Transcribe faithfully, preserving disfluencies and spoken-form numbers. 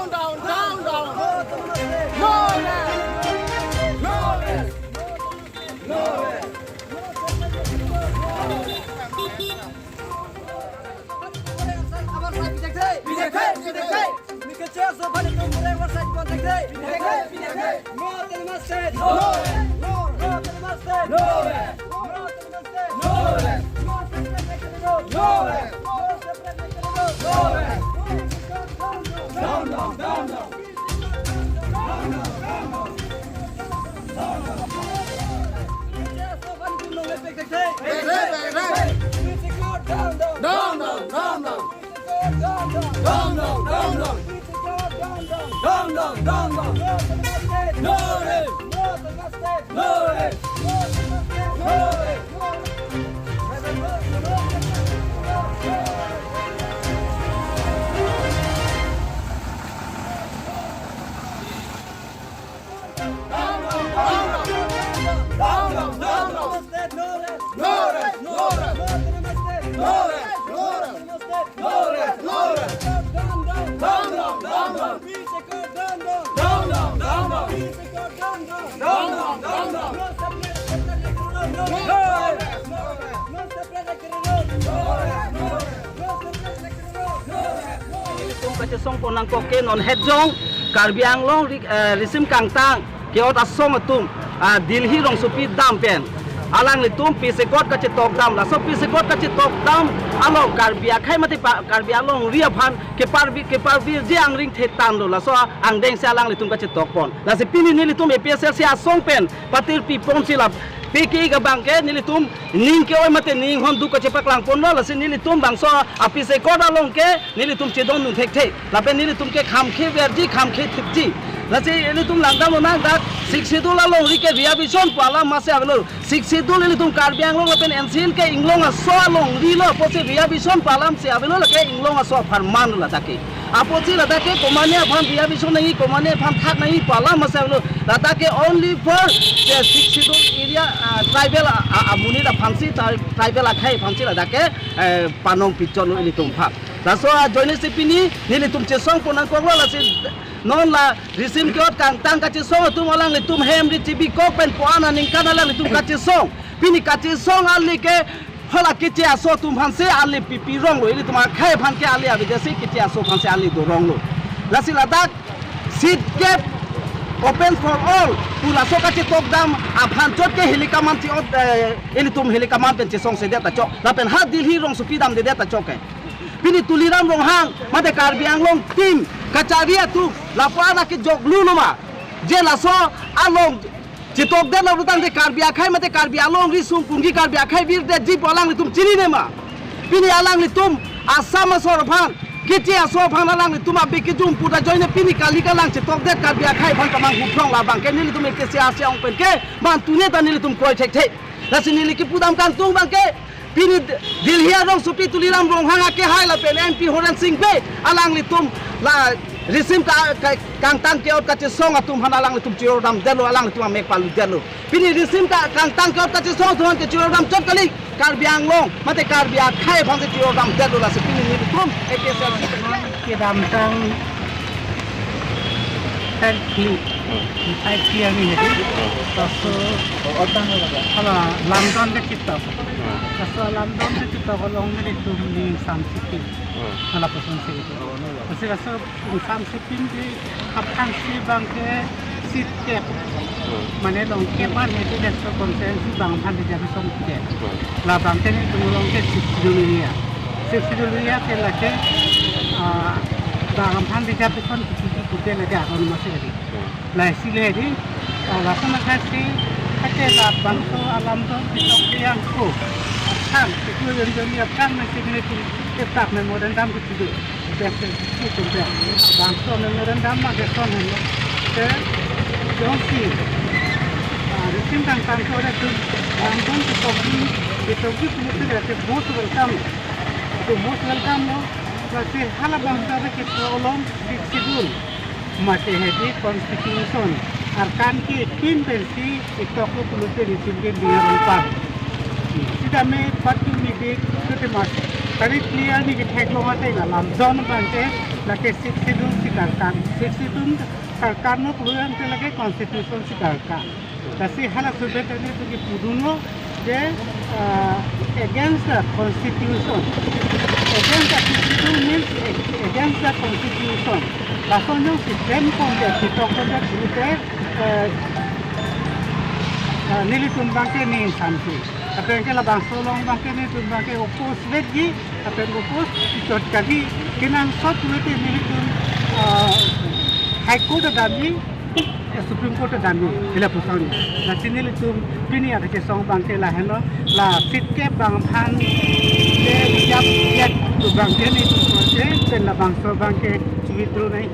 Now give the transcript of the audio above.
Down, down, down, down. No rest. No rest. No rest. Our side, we take it. We take it, we take it. We can cheer so far, no more our side, we take it. We take it, we take it. No autonomous state. No rest. No autonomous state. No rest. No autonomous state. No rest. No separate electoral roll. No rest. No separate electoral roll. No rest. Down, down, down, down. Down, down, down, down. No rest. No rest. No rest. Nelitum kachesong pon nangkok ke non het jong Karbi Anglong ri-, eh, risim kangtang ke-ot asong atum, ah, Delhi rongsopi dam pen alanglitum pisekot kachetok dam. Laso pisekot kachetok dam along Karbi akhei mate pa-, Karbi alongri aphan keparvi-, keparvirji angring thetan lo. Laso angdeng si alanglitum kachetok pon. Lasi pini nelitum A P H L C asong pen patir pi ponsi la piki ka abang ke nelitum ning ke-oi mate ning hon duk kachepaklang pon lo. Lasi nelitum bangso apisekot along ke nelitum chedondun thekthe. Lapen nelitum ke kham khe verji, kham khe thipji. Lasi nelitum langdam lonang dak Sixth Schedule alongri ke reservation pu alam masi avelo. Sixth Schedule nelitum Karbi Anglong lapen N C Hills ke inglong aso alongri lo, apotsi reservation pu alam si avelo, lake inglong aso apharman lo ladak ke. Apotsi ladak ke komane aphan reservation nangji, komane aphan thak nangji pu alam masi avelo. Ladak ke only for the Sixth Schedule area, ah, tribal, ah, ah, amonit aphansi, tri-, tribal akhei aphansi ladak ke, eh, panong pichon lo ilitum aphan. Laso ajoine si pini nelitum chesong pon nangkok lo, lasi non la risim ke-ot kangtang kachesong atum alanglitum hem ri chibikok pen puan aningkan alanglitum kachesong. Pini kachesong ali ke hala keche aso atum aphansi ali pipi rong lo, ilitum akhei aphan ke ali avedetsi keche aso aphansi ali dorong lo. Lasi ladak seat kept open for all pu laso kachetok dam aphan chot ke heli kaman ti ot, eh, ilitum heli kaman pen chesongsedet ta chok. Lapen ha Delhi rongsopi damdedet ta chok ke. Pini Tuliram Ronghang mate Karbi Anglong team kachari atum lapu-an akejok lu lo ma? Je laso along chetokdet lo pulotangte Karbi akhei mate Karbi alongri sung pungki Karbi akhei virdetji pu alanglitum chinine ma? Pini alanglitum Assam asor aphan, keche aso aphan alanglitum abi kejum pu ta ajoine pini kali kalang chetokdet Karbi akhei aphan kamanghu phrong, labang ke nelitum A P H L C asong pen ke ban tune ta nelitum kroi thekthe. Lasi neli kipu dam kangtung abang ke pini Delhi arongsopi Tuliram Ronghang akehai lapen M P Horen Sing Bey alanglitum la risim ka, ka, kangtang ke-ot kachesong atum aphan alanglitum chiror damdetlo, alanglitum amek paludetlo. Pini risim ka, kangtang ke-ot kachesong atum aphan kechiror dam chot kali, Karbi Anglong mate Karbi akhei aphan si chiror damdetlo, lasi pini nelitum A P H L C kedamtang thirty, thirty ani hedi. Laso hala lamdon ke chitok. Laso lamdon ke chitok along nelitum ning samsipin. Hala pusonsi. Lasi laso ning samsipin di aphansi abang ke seat kept. Mane long kept an hedi laso constituency abang aphan reservation kept. Labang ke nelitum along ke Sixth Schedule area. Sixth Schedule area ke lake, ah, abang aphan reservation kiti kiti ke lake aron masi lake. Lasi le hedi, ah, lason akhei si, kate labangso alamdon ketok yang ko. Aphan, ketu yang joni aphan masi nelitum ketak memorandum kiti do. Bek ke, ketu bek. Bangso memorandum ma keson heno. Ke, jongsi, ah, risim kangtang so re tu, lamdon ketokji, ketokji pulote ke most welcome. Itu most welcome lo. Lasi hala bangso ke ketok along Sixth Schedule mate hedi constitution arkan ke kin pensi ketok lo pulote risim ke biar lupa. Sitame patu ni de sute mas tari clear ni ketheklong ate na lamdon abang ke Lake Sixth Schedule si karkam. Sixth Schedule karkam lo pulo tangte lake Constitution si karkam. Lasi hala subet tangte nelitum ke pudunlo je, uh, against the Constitution. Against the Constitution means ag- against the Constitution. Lason jongsi klem pondet, ketok pondet pulote, uh, uh, nelitum abangke ning santi. Lapen ke labangso along abangke nelitum abangke oppose vetji, lapen oppose chot kali, kenangsot pulote nelitum, uh, High Court damji, eh, Supreme Court damji, ila puson. Lasi nelitum pini atheke song abangke lahenlo, la seat kep abang aphan, eh, ijap ijap abangke nelitum korte, pen labangso abangke withdraw nai.